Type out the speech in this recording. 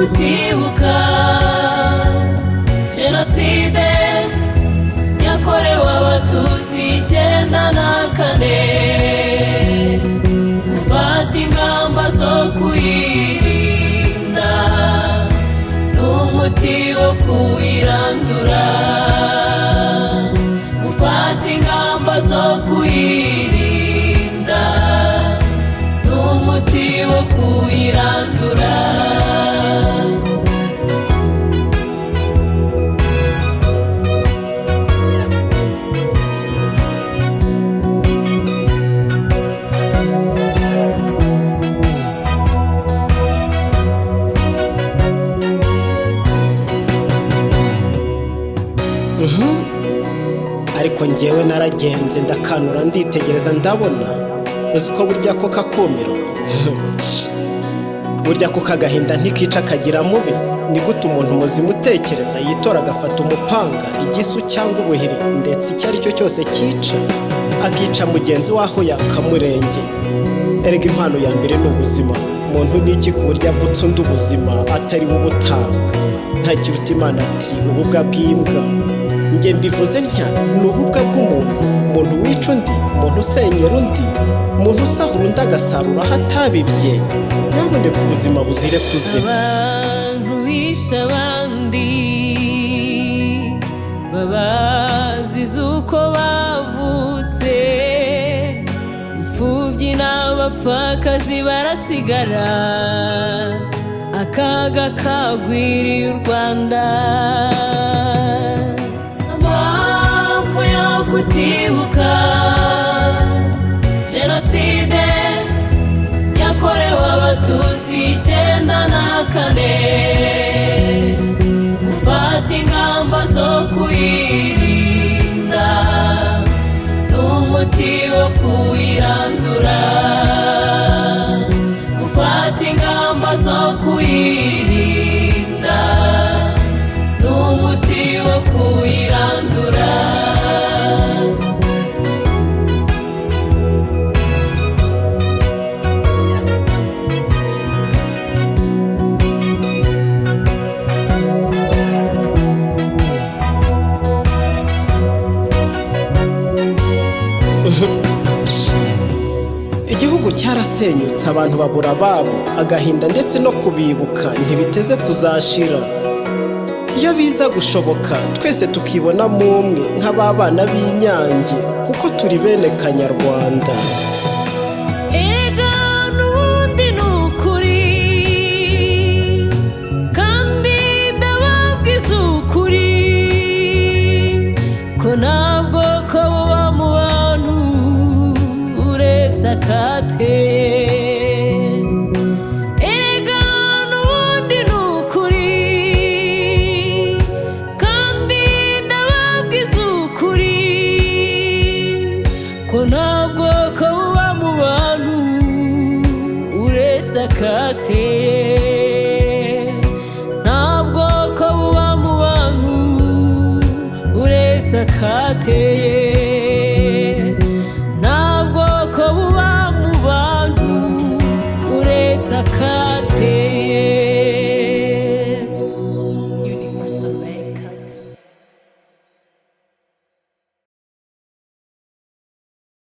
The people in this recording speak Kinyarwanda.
Kutibuka Jenoside yakorewe Abatutsi 94, gufata ingamba zo kuyirinda n'umuti wo kuyirandura, gufata ingamba zo kuyirinda n'umuti wo kuyirandura. Ariko ngewe naragenze, ndakanura, nditegereza, ndabona. Uzi ko burya ko kakumiro, burya ko kagahinda ntikica kagira mubi. Ni gute umuntu muzima utekereza yitora, agafata umupanga, igisu cyangwa ubuhiri, ndetse icyo ari cyo cyose cyica, akica mugenzi w'aho yakamurengeye? Erega impano ya mbere ni ubuzima. Umuntu ni iki ku buryo avutse undi ubuzima atari we ubutanga? Ntakiruta Imana ati: "Ububwa bw'imbwa." Njye mbivuze ntya: ni ububwa bw'umuntu, umuntu wica undi, umuntu usenyera undi, umuntu usahura undi agasarura aho atabibye. Nyaboneka, ubuzima buzire kuzima. Abantu bishe abandi babaziza uko bavutse, imfubyi n'abapfakazi barasigara, akaga kagwiriye u Rwanda. Impamvu yo kutibuka Jenoside yakorewe Abatutsi 94, gufata ingamba zo kuyirinda n'umuti wo kuyirandura, gufata ingamba zo kuyirinda n'umuti wo kuyirandura. Igihugu cyarasenyutse, abantu babura ababo, agahinda ndetse no kubibuka ntibiteze kuzashira. Iyo biza gushoboka twese tukibonamo umwe nk'ababana b'Inyange, kuko turi bene Kanyarwanda. Erega n'ubundi ni ukuri, kandi ndababwiza ukuri ko nta bwoko buba mu bantu uretse akate. Erega n'ubundi ni ukuri, kandi ndababwiza ukuri ko nta bwoko buba mu bantu uretse akate. Nta bwoko buba mu bantu uretse akateye.